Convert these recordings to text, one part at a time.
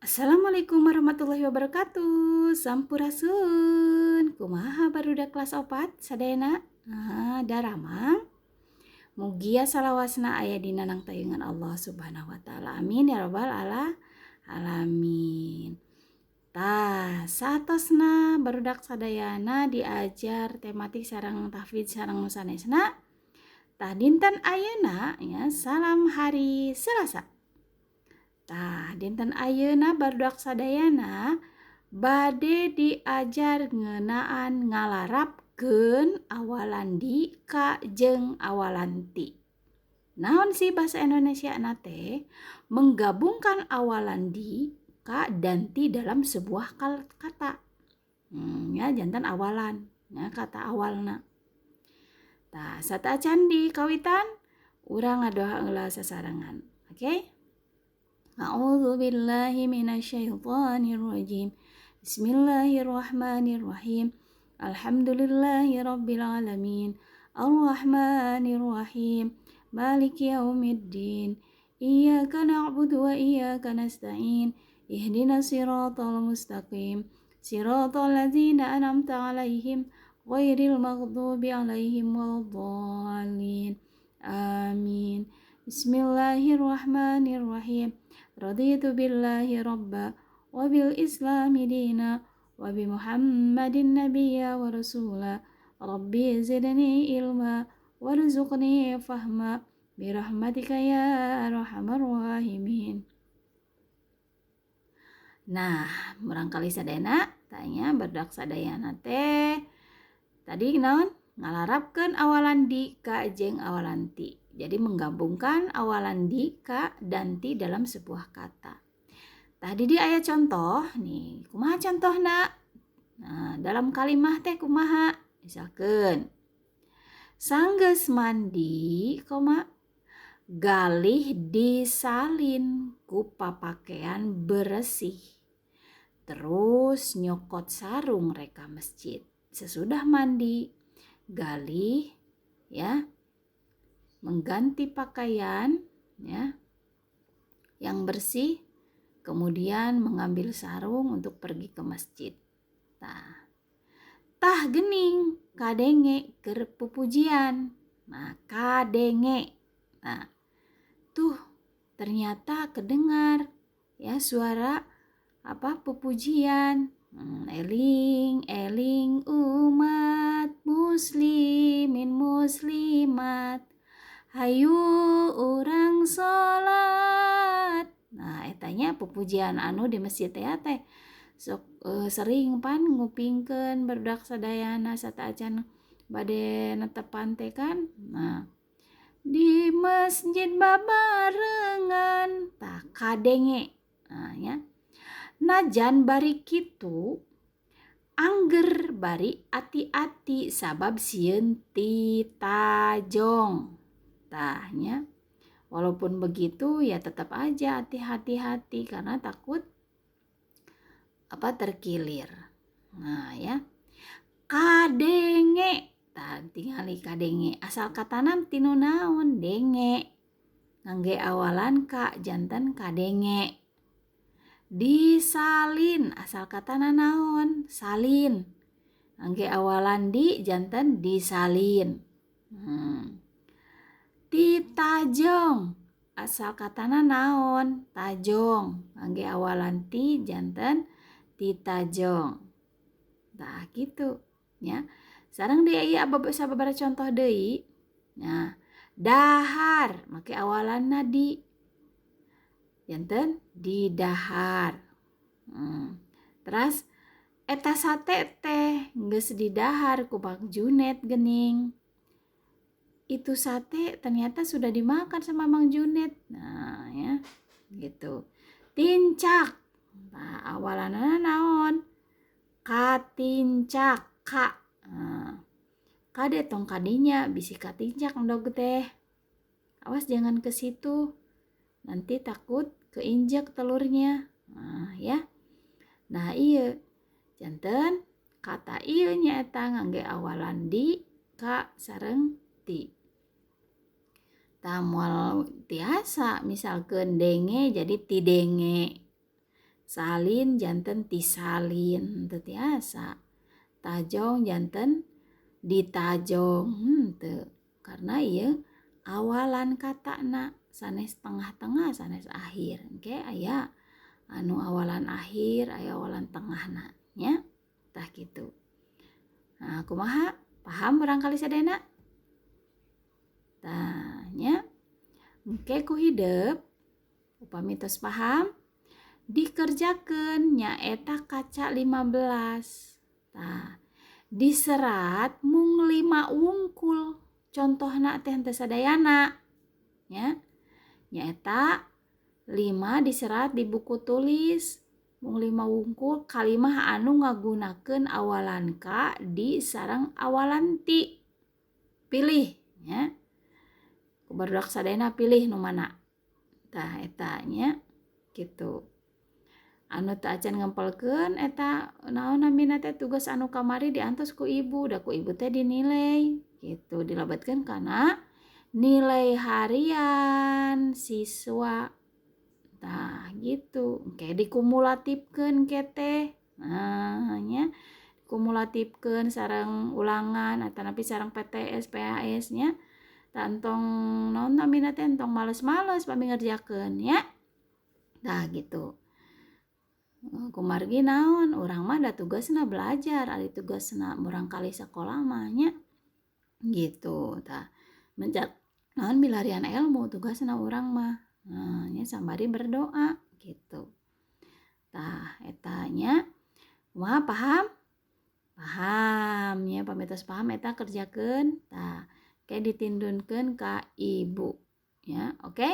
Assalamualaikum warahmatullahi wabarakatuh. Sampurasun. Kumaha barudak kelas 4 sadayana? Ah, daramang. Mugia salawasna aya dina nangtayungan Allah Subhanahu wa taala. Amin ya rabbal alamin. Tah, saatosna barudak sadayana diajar tematik sareng tahfidz sareng nu sanesna. Tah, dinten ayeuna ya, salam hari Selasa. Tah, dinten ayeuna barudak sadayana bade diajar ngeunaan ngalarapkeun awalan di, ka, jeung awalan ti. Naon sih bahasa Indonesia na teh? Menggabungkan awalan di, ka, dan ti dalam sebuah kata. Ya, janten awalan, ya, kata awalna. Tah, sateuacan dikawitan, urang ngadoa heula sasarengan. Oke? Okay? A'udzu billahi minasyaitonir rajim. Bismillahirrahmanirrahim. Alhamdulillahi rabbil alamin. Arrahmanir rahim. Maliki yaumiddin. Iyyaka na'budu wa iyyaka nasta'in. Ihdinas siratal mustaqim. Siratal ladzina an'amta 'alaihim ghairil maghdubi 'alaihim waladdallin. Amin. Bismillahirrahmanirrahim. Raditu billahi rabba wa bil islami dina wa bi Muhammadin nabiyya wa rasula. Rabbi zidni ilma warzuqni fahma birahmatika ya arhamar rahimin. Nah, murangkali sadayana tanya barudak sadayana teh tadi naon? Ngalarapkeun awalan di, ka, jeung awalan ti. Jadi menggabungkan awalan di, ka, dan ti dalam sebuah kata. Tadi di ayat contoh nih, kumaha contohna? Nah, dalam kalimah teh kumaha? Misalkan sanggeus mandi, koma, galih disalin ku papakean beresih. Terus nyokot sarung rek ka masjid. Sesudah mandi, galih ya, mengganti pakaian ya yang bersih, kemudian mengambil sarung untuk pergi ke masjid. Tah, tah gening kadenge keur pupujian. Nah, kadenge. Nah, tuh ternyata kedengar ya suara apa pupujian. Eling eling umat muslimin muslimat, hayu urang salat. Nah, etanya pupujian anu di masjid teh teh sok sering pan ngupingkeun barudak sadayana sateuacan bade netepan teh kan. Nah, di masjid babarengan, tah kadenge. Nah, ya. Najan bari kitu angger bari ati-ati sabab sieun titajong. Tah nya. Walaupun begitu ya tetap aja hati-hati karena takut apa terkilir. Nah ya. Kadenge. Tah tingali kadenge. Asal katana tinu naon? Denge. Ngangge awalan ka janten kadenge. Disalin asal katana naon? Salin. Ngangge awalan di janten disalin. Titajong asal katana naon? Tajong. Ngangge awalan ti janten titajong. Tah kitu nya. Sareng deui sababaraha contoh deui. Nah, dahar make awalanna di. Janten didahar. Terus eta sate teh geus didahar ku Bang Junet gening. Itu sate ternyata sudah dimakan sama Bang Junet. Nah, ya, gitu. Tincak. Nah, awalanna naon? Katincak, ka. Nah, kade tong kadinya bisi katincak endog teh. Awas jangan ke situ. Nanti takut keinjak telurnya. Nah, ya. Nah, iya. Janten kata ieu nyaeta ngangge awalan di, ka, sareng ti. Tah moal tiasa misalkeun denge jadi tidenge. Salin janten tisalin, teu tiasa. Tajong janten ditajong, henteu. Karena ieu awalan katana sanes tengah-tengah sanes akhir. Engke aya anu awalan akhir, aya awalan tengahna nya. Tah kitu. Nah, kumaha? Paham barangkali sadayana? Tah nya. Engke ku hidep upami tos paham dikerjakeun nyaeta kaca 15. Tah, diserat mung 5 wungkul. Contohna teh henteu sadayana nya. Nyaeta 5 diserat di buku tulis mung 5 wungkul kalimah anu ngagunakeun awalan ka di sareng awalan ti. Pilih nya. Ku barudak sadayana pilih nu mana. Tah eta nya kitu. Anu teu acan ngempelkeun eta naon namina teh tugas anu kamari diantos ku ibu, da ku ibu teh dinilai gitu, dilebetkeun kana nilai harian siswa. Tah gitu, engke dikumulatifkeun ke teh. Nah nya kumulatifkeun sareng ulangan atanapi sareng PTS, PAS nya. Tah entong naon namina teh entong males-males pami ngerjakeun nya. Tah gitu. Kumargi naon urang mah da tugasna belajar, ari tugasna murangkalih sakola mah nya. Gitu tah. Menjak naon milarian ilmu tugasna urang mah. Nah, nya sambari berdoa gitu. Tah eta nya. Kumaha paham? Paham nya, pami tos paham eta kerjakeun. Tah, ke ditindunkeun ka ibu ya, oke?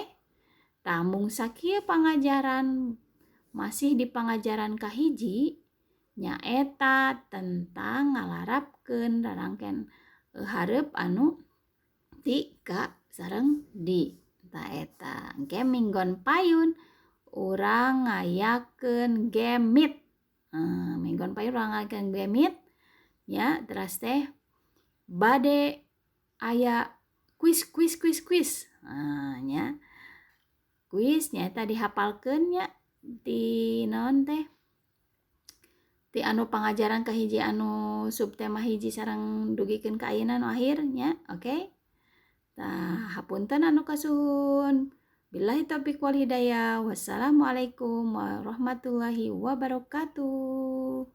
Tah mung sakieu pangajaran masih di pangajaran kahiji nyaeta tentang ngalarapkeun rarangken hareup anu ti ka sareng di. Tah eta engke minggon payun urang ngayakeun gemit. Minggon payun urang ngayakeun gemit ya, teras teh bade aya kuis kuis kuis kuis. Nah, nya. Kuis nyaeta dihafalkeun nya di naon teh ti anu pangajaran kahiji anu subtema hiji sareng dugikeun ka ayeuna nu akhir nya, oke? Tah hapunten anu kasuhun. Billahi taufik wal hidayah. Wassalamualaikum warahmatullahi wabarakatuh.